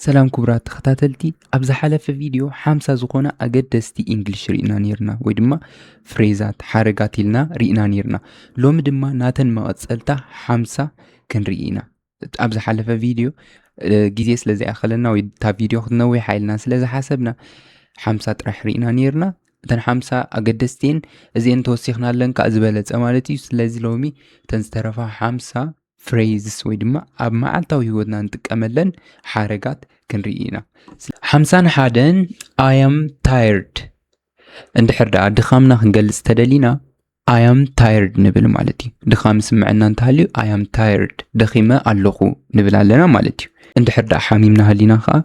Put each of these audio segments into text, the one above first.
ሰላም ክቡራት ተኸታተልቲ፣ ኣብ ዝሓለፈ ቪድዮ ሓምሳ ዝኾና ኣገደስቲ ኢንግሊሽ ርኢና ነይርና፣ ወይ ድማ ፍሬዛት፣ ሓረጋት ኢልና ርኢና ነይርና። ሎሚ ድማ ናተን መቐጸልታ ሓምሳ ክንርኢ ኢና። ኣብ ዝሓለፈ ቪድዮ ግዜ ስለ ዘይኣኸለና ወይ እታ ቪድዮ ክትነዊሕ ኢልና ስለ ዝሓሰብና ሓምሳ ጥራሕ ርኢና ነይርና። እተን ሓምሳ ኣገደስቲን እዚአን ተወሲኽናለን ከዓ ዝበለጸ ማለት እዩ። ስለዚ ሎሚ እተን ዝተረፋ ሓምሳ ፍሬዝስ ወይ ድማ ኣብ መዓልታዊ ህይወትና እንጥቀመለን ሓረጋት ክንርኢ ኢና። ሓምሳን ሓደን፣ I am tired። እንድሕር ደኣ ድኻምና ክንገልጽ ተደሊና፣ I am tired ንብል ማለት እዩ። ድኻም ስምዐና እንተሃልዩ፣ I am tired፣ ደኺመ ኣለኹ ንብል ኣለና ማለት እዩ። እንድሕር ደኣ ሓሚምና ሃሊና ኸዓ፣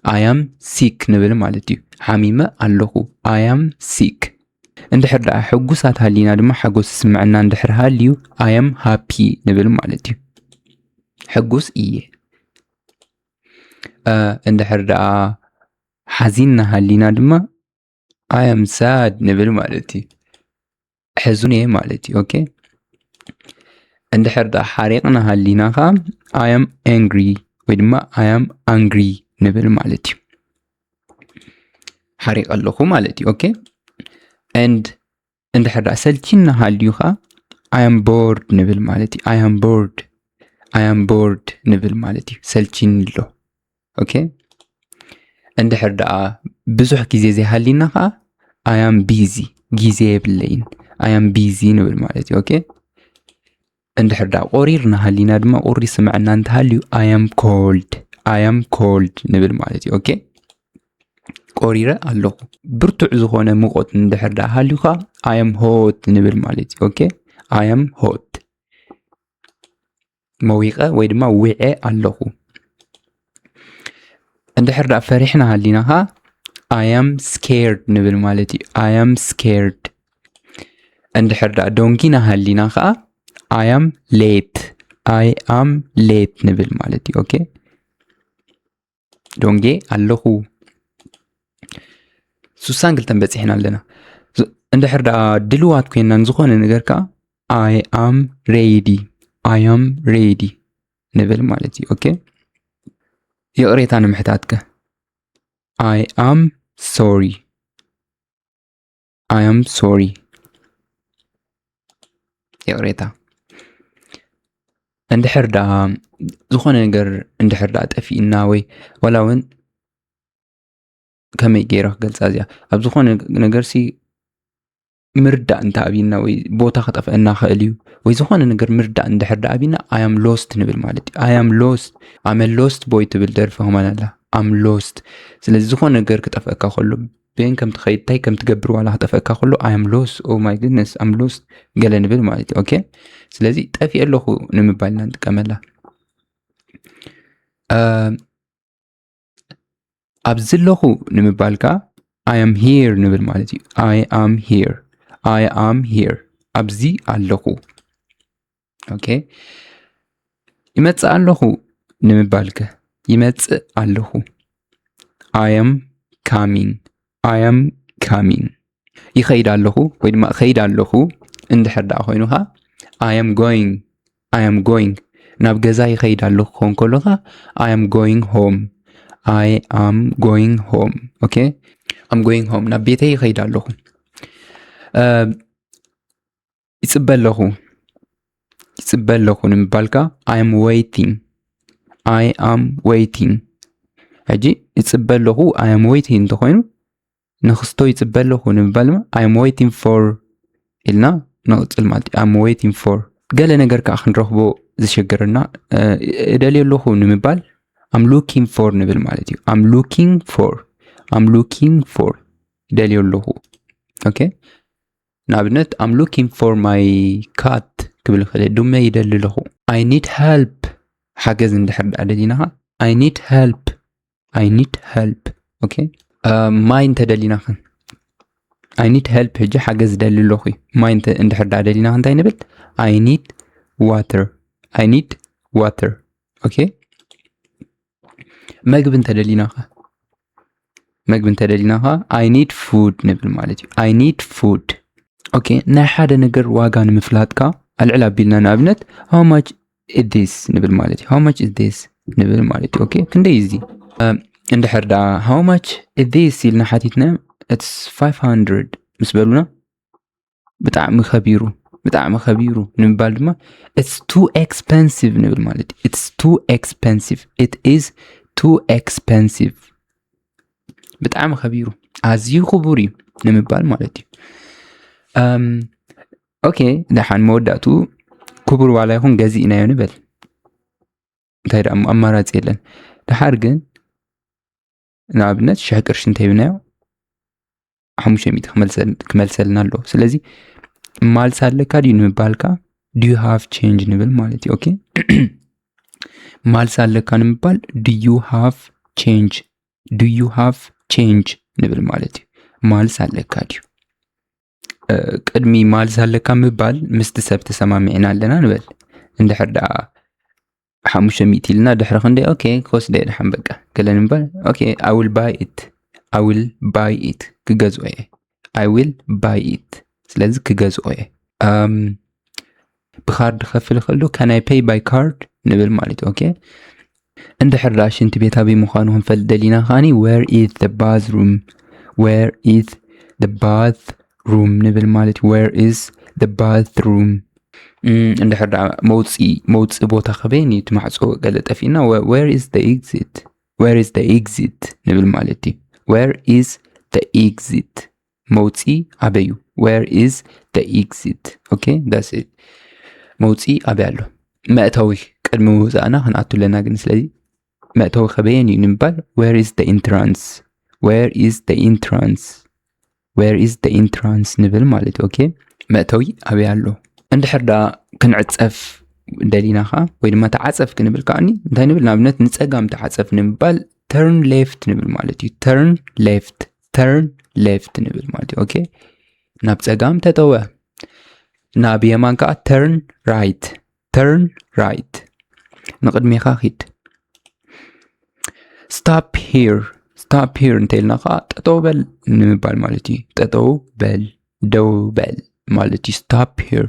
I am sick ንብል ማለት እዩ። ሓሚመ ኣለኹ፣ I am sick። እንድሕር ደኣ ሕጉሳት ሃሊና ድማ፣ ሓጎስ ስምዐና እንድሕር ሃልዩ፣ I am happy ንብል ማለት እዩ። ሕጉስ እየ። እንድሕር ደኣ ሓዚንና ሃሊና ድማ፣ I am sad ንብል ማለት እዩ። ሕዙን እየ ማለት እዩ። ኦኬ። እንድሕር ደኣ ሓሪቕና ሃሊና ኸዓ፣ I am angry ወይ ድማ I am angry ንብል ማለት እዩ። ሓሪቕ ኣለኹ ማለት እዩ። ኦኬ። And እንድሕር ደኣ ሰልቺና ሃልዩ ኸዓ፣ I am bored ንብል ማለት እዩ። I am bored፣ I am bored ንብል ማለት እዩ። ሰልቺኒ ኣሎ። ኦኬ። እንድሕር ደኣ ብዙሕ ግዜ ዘይሃሊና ኸዓ፣ I am busy፣ ግዜ የብለይን፣ I am busy ንብል ማለት እዩ። ኦኬ። እንድሕር ደኣ ቆሪርና ሃሊና ድማ፣ ቁሪ ስምዐና እንተሃልዩ፣ I am cold፣ I am cold ንብል ማለት እዩ። ኦኬ። ቆሪረ ኣለኹ። ብርቱዕ ዝኾነ ሙቐት እንድሕር ደኣ ሃልዩ ኸዓ፣ I am hot ንብል ማለት እዩ። ኦኬ። I am hot፣ መዊቐ ወይ ድማ ዊዐ ኣለኹ። እንድሕር ደኣ ፈሪሕና ሃሊና ኸዓ፣ I am scared ንብል ማለት እዩ። I am scared። እንድሕር ደኣ ደንጊና ሃሊና ኸዓ፣ I am late፣ I am late ንብል ማለት እዩ። ኦኬ። ደንጌ ኣለኹ። ስሳን ክልተን በጺሕና ኣለና። ዝ-፣ እንድሕር ደኣ ድልዋት ኮይንና ንዝኾነ ነገር ከኣ፣ I am ready፣ I am ready ንብል ማለት እዩ። ኦኬ። ይቕሬታ ንምሕታትከ፣ I am sorry፣ I am sorry። ይቕሬታ። እንድሕር ደኣ ዝኾነ ነገር እንድሕር ደኣ ጠፊእና ወይ ዋላ እውን ከመይ ገይረ ክገልጻ እዚኣ? ኣብ ዝኾነ ነገርሲ ምርዳእ እንተ ኣብይና ወይ ቦታ ክጠፍአና ክእል እዩ፣ ወይ ዝኾነ ነገር ምርዳእ እንድሕር ደኣ ኣብይና፣ I am lost ንብል ማለት እዩ። I am lost፣ I'm a lost boy ትብል ደርፊ ከማን ኣላ። I'm lost። ስለዚ ዝኾነ ነገር ክጠፍአካ ከሎ፣ በየን ከም ትኸይድ፣ እንታይ ከም ትገብር ዋላ ክጠፍአካ ከሎ፣ I am lost፣ oh my goodness፣ I'm lost ገለ ንብል ማለት እዩ። ኦኬ? ስለዚ ጠፊአ ኣለኹ ንምባል ኢና ንጥቀመላ። እ፣ ኣብዚ ኣለኹ ንምባል ከኣ፣ I am here ንብል ማለት እዩ። I am here፣ I am here፣ ኣብዚ ኣለኹ። ኦኬ። ይመጽእ ኣለኹ ንምባልከ፣ ይመጽእ ኣለኹ። I am coming፣ I am coming። ይኸይድ ኣለኹ ወይ ድማ እኸይድ ኣለኹ እንድሕር ደኣ ኮይኑ ኸኣ፣ I am going፣ I am going። ናብ ገዛ ይኸይድ ኣለኹ ክኸውን ከሎ ኸኣ፣ I am going home፣ I am going home። ኦኬ። I'm going home፣ ናብ ቤተይ ይኸይድ ኣለኹ። እ፣ ይጽበ ኣለኹ፣ ይጽበ ኣለኹ ንምባል ከኣ፣ I am waiting፣ I am waiting። ሕጂ ይጽበ ኣለኹ፣ I am waiting እንተኾይኑ፣ ንኽስቶ ይጽበ ኣለኹ ንምባል ድማ፣ I am waiting for ኢልና ንቕጽል ማለት እዩ። I am waiting for። ገለ ነገር ከኣ ክንረኽቦ ዝሸገረና፣ እ፣ እደልዮ ኣለኹ ንምባል፣ I'm looking for ንብል ማለት እዩ። I'm looking for፣ I'm looking for፣ እደልዮ ኣለኹ። ኦኬ። ንኣብነት፣ I'm looking for my cat ክብል ይኽእል እየ። ዱመ ይደሊ ኣለኹ። I need help፣ ሓገዝ እንድሕር ደኣ ደሊና ኸኣ፣ I need help፣ I need help። ኦኬ። እ፣ ማይ እንተደሊና ኸ? I need help፣ ሕጂ ሓገዝ ደሊ ኣለኹ እዩ። ማይ እንተ-፣ እንድሕር ደኣ ደሊና ኸ እንታይ ንብል? I need water፣ I need water። ኦኬ። መግቢ እንተደሊና ኸ? መግቢ እንተደሊና ኸ፣ I need food ንብል ማለት እዩ። I need food። ኦኬ፣ ናይ ሓደ ነገር ዋጋ ንምፍላጥ ከኣ ኣልዕል ኣቢልና፣ ንኣብነት፣ how much is this ንብል ማለት እዩ። How much is this ንብል ማለት እዩ። ኦኬ፣ ክንደይ እዩ እዚ? እንድሕር ደኣ how much is this ኢልና ሓቲትና it's five hundred ምስ በሉና ብጣዕሚ ከቢሩ ብጣዕሚ ከቢሩ ንምባል ድማ it's too expensive ንብል ማለት እዩ። It's too expensive. It is too expensive. ብጣዕሚ ከቢሩ ኣዝዩ ክቡር እዩ ንምባል ማለት እዩ። ኦኬ፣ ደሓን መወዳእቱ ክቡር ዋላ ይኹን ገዚእናዮ ንበል። እንታይ ደኣ ኣማራፂ የለን። ደሓር ግን ንኣብነት ሽሕ ቅርሺ እንተይብናዮ ሓሙሽተ ሚእቲ ክመልሰልና ኣለዎ። ስለዚ ማልስ ኣለካ ድዩ ንምባልካ do you have change ንብል ማለት እዩ። ኦኬ፣ ማልስ ኣለካ ንምባል do you have change do you have change ንብል ማለት እዩ። ማልስ ኣለካ ድዩ? ቅድሚ ማልስ ኣለካ ምባል ምስቲ ሰብ ተሰማሚዕና ኣለና ንበል። እንድሕር ደኣ ሓሙሽተ ሚእቲ ኢልና ድሕሪ ክንደይ ኦኬ ክወስደ እየ ደሓን በቃ ገለ ንምባል okay I will buy it. I will buy it ክገዝኦ እየ። I will buy it ስለዚ ክገዝኦ እየ። ብካርድ ክኸፍል ከሎ can I pay by card ንብል ማለት እዩ። ኦኬ፣ እንድሕር ደኣ ሽንቲ ቤት ኣበይ ምዃኑ ክንፈልጥ ደሊና ከዓኒ where is the bathroom? Where is the bathroom ንብል ማለት እዩ። Where is the bathroom? እንድሕር ደኣ መውፅኢ መውፅኢ ቦታ ከበይን እዩ እቲ ማዕፆ ገለ ጠፊእና where is the exit? Where is the exit ንብል ማለት እዩ። Where is the exit? መውፂ ኣበዩ? Where is the exit? Okay, that's it. መውፂ ኣበይ ኣሎ? መእተዊ ቅድሚ ምውፃእና ክንኣቱ ኣለና። ግን ስለዚ መእተዊ ከበየን እዩ ንምባል where is the entrance? Where is the entrance? Where is the entrance ንብል ማለት እዩ። Okay፣ መእተዊ ኣበይ ኣሎ? እንድሕር ደኣ ክንዕፀፍ ደሊና ኸዓ ወይ ድማ ተዓፀፍ ክንብል ከዓኒ እንታይ ንብል? ንኣብነት ንፀጋም ተዓፀፍ ንምባል turn left ንብል ማለት እዩ። Turn left turn left ንብል ማለት እዩ። Okay፣ ናብ ፀጋም ተጠወ፣ ናብ የማን ከዓ turn right turn right ንቕድሜኻ ኪድ። Stop here stop here እንተልና ከዓ ጠጠው በል ንምባል ማለት እዩ። ጠጠው በል ደው በል ማለት እዩ። Stop here.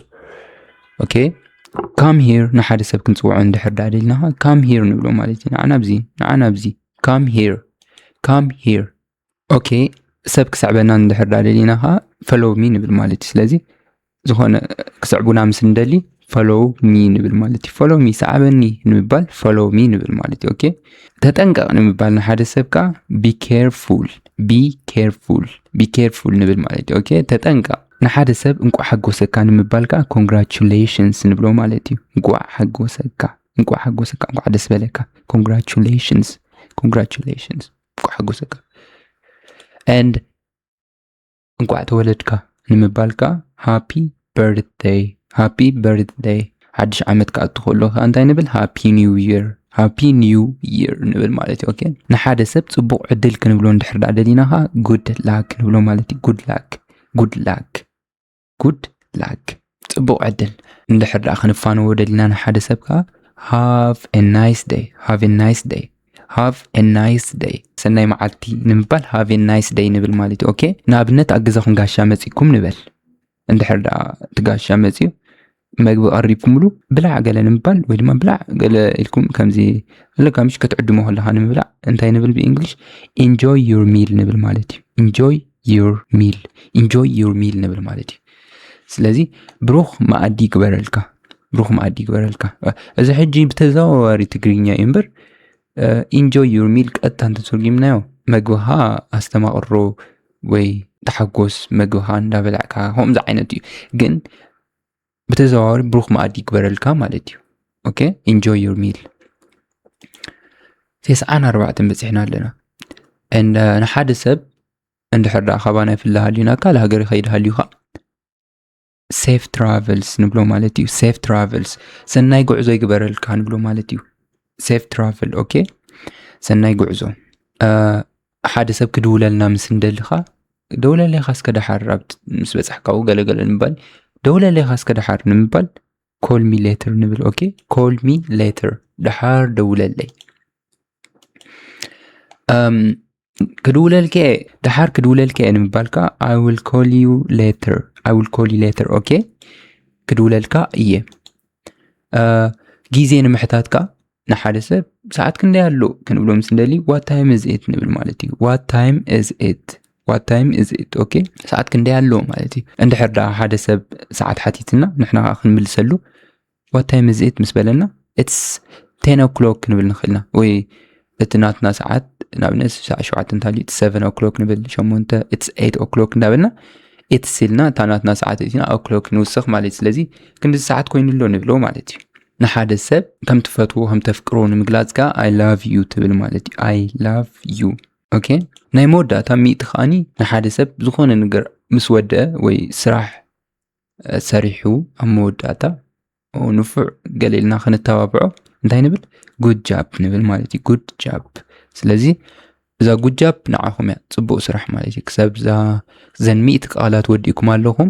Okay, come here ንሓደ ሰብ ክንፅውዖ እንድሕር ደኣ ደሊና ከዓ come here ንብሎ ማለት እዩ። ንዓና ኣብዚ ንዓና ኣብዚ come here come here. Okay፣ ሰብ ክስዕበና እንድሕር ደኣ ደሊና ከዓ follow me ንብል ማለት እዩ። ስለዚ ዝኾነ ክስዕቡና ምስ እንደሊ follow me ንብል ማለት እዩ። Follow me ሰዓበኒ ንምባል follow me ንብል ማለት እዩ። Okay፣ ተጠንቀቕ ንምባል ንሓደ ሰብ ከዓ be careful be careful be careful ንብል ማለት እዩ። Okay፣ ተጠንቀቕ። ንሓደ ሰብ እንቋዕ ሓጎሰካ ንምባል ከዓ congratulations ንብሎ ማለት እዩ። እንቋዕ ሓጎሰካ እንቋዕ ሓጎሰካ እንቋዕ ደስ በለካ። Congratulations congratulations እንቋዕ ሓጎሰካ። And እንቋዕ ተወለድካ ንምባል ከዓ happy birthday happy birthday። ሓድሽ ዓመት ክኣቱ ከሎ ከዓ እንታይ ንብል? Happy new year happy new year ንብል ማለት እዩ። Okay፣ ንሓደ ሰብ ፅቡቕ ዕድል ክንብሎ እንድሕር ደኣ ደሊና ከዓ good luck ንብሎ ማለት እዩ። Good luck good luck good luck ፅቡቕ ዕድል። እንድሕር ደኣ ክንፋነዎ ደሊና ንሓደ ሰብ ከዓ have a nice day have a nice day have a nice day ሰናይ መዓልቲ ንምባል have a nice day ንብል ማለት እዩ። Okay፣ ንኣብነት ኣብ ገዛኹም ጋሻ መፂኩም ንበል። እንድሕር ደኣ እቲ ጋሻ መፂኡ መግቢ ቀሪብኩምሉ ብላዕ ገለ ንምባል ወይ ድማ ብላዕ ገለ ኢልኩም ከምዚ ለጋምሽ ክትዕድሞ ከለካ ንምብላዕ እንታይ ንብል ብእንግሊሽ? Enjoy your meal ንብል ማለት እዩ። Enjoy your meal enjoy your meal ንብል ማለት እዩ። ስለዚ ብሩኽ መኣዲ ይግበረልካ ብሩኽ መኣዲ ይግበረልካ። እዚ ሕጂ ብተዘዋዋሪ ትግርኛ እዩ እምበር enjoy your meal ቀጥታ እንተተርጉምናዮ መግብኻ ኣስተማቕሮ ወይ ተሓጎስ መግብኻ እንዳበላዕካ ከምዚ ዓይነት እዩ። ግን ብተዘዋዋሪ ብሩኽ መኣዲ ይግበረልካ ማለት እዩ። Okay, enjoy your meal። ተስዓን ኣርባዕተን በፂሕና ኣለና። And ንሓደ ሰብ እንድሕር ደኣ ካባና ይፍለ ሃልዩ ናብ ካልእ ሃገር ይኸይድ ሃልዩ ከዓ safe travels ንብሎ ማለት እዩ። Safe travels ሰናይ ጉዕዞ ይግበረልካ ንብሎ ማለት እዩ። Safe travel። Okay፣ ሰናይ ጉዕዞ። ሓደ ሰብ ክድውለልና ምስ እንደልኻ ደውለለይኻ እስከ ደሓር ምስ በፃሕካው ገለገለ ንምባል ደውለለይኻ እስከ ደሓር ንምባል call me later ንብል። Okay፣ call me later ደሓር ደውለለይ። ክድውለልከ ደሓር ክድውለልከ እየ ንምባልካ I will call you later I will call you later። Okay፣ ክድውለልካ እየ። ግዜ ንምሕታትካ ንሓደ ሰብ ሰዓት ክንደይ ኣሎ ክንብሎ ምስ እንደሊ what time is it ንብል ማለት እዩ። What time is it? What time is it? Okay፣ ሰዓት ክንደይ ኣሎ ማለት እዩ። እንድሕር ደኣ ሓደ ሰብ ሰዓት ሓቲትና ንሕና ከዓ ክንምልሰሉ what time is it ምስ በለና it's ten o'clock ክንብል ንኽእልና፣ ወይ እቲ ናትና ሰዓት ንኣብነት ሰዓት ሸውዓተ እንተልዩ seven o'clock ንብል፣ ሸሞንተ it's eight o'clock እንዳበልና it's ኢልና እታ ናትና ሰዓት እቲና o'clock ንውስኽ ማለት እዩ። ስለዚ ክንዲ ሰዓት ኮይኑ ኣሎ ንብሎ ማለት እዩ። ንሓደ ሰብ ከም ትፈትዎ ከም ተፍቅሮ ንምግላጽ ከኣ I love you ትብል ማለት እዩ። I love you። Okay፣ ናይ መወዳእታ ሚእቲ ከኣኒ ንሓደ ሰብ ዝኾነ ነገር ምስ ወደአ ወይ ስራሕ ሰሪሑ ኣብ መወዳእታ ንፉዕ ገለ ኢልና ክንተባብዖ እንታይ ንብል? Good job ንብል ማለት እዩ። Good job። ስለዚ እዛ good job ንዓኹም እያ፣ ጽቡቕ ስራሕ ማለት እዩ። ክሳብ እዛ ዘን ሚእቲ ቃላት ወዲእኩም ኣለኹም።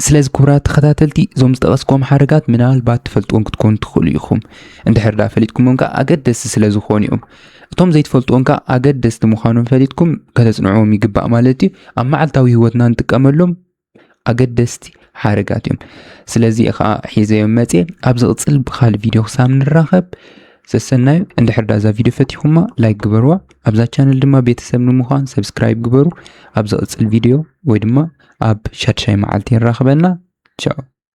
ስለዚ ክቡራት ተኸታተልቲ፣ እዞም ዝጠቐስኩም ሓረጋት ምናልባት ትፈልጥዎም ክትኮኑ ትኽእሉ ኢኹም። እንድሕር ደኣ ፈሊጥኩሞም ከኣ ኣገደስቲ ስለ ዝኾኑ እዮም። እቶም ዘይትፈልጥዎም ከኣ ኣገደስቲ ምዃኖም ፈሊጥኩም ከተጽንዕዎም ይግባእ ማለት እዩ። ኣብ መዓልታዊ ህይወትና ንጥቀመሎም ኣገደስቲ ሓረጋት እዮም። ስለዚ ከዓ ሒዘዮም መፅየ። ኣብ ዝቕፅል ብኻልእ ቪድዮ ክሳብ ንራኸብ ሰሰናዩ። እንድሕር ዳ እዛ ቪድዮ ፈቲኹማ ላይክ ግበርዋ። ኣብዛ ቻነል ድማ ቤተሰብ ንምዃን ሰብስክራይብ ግበሩ። ኣብ ዝቕፅል ቪድዮ ወይ ድማ ኣብ ሻድሻይ መዓልቲ ይራኸበና። ቻው።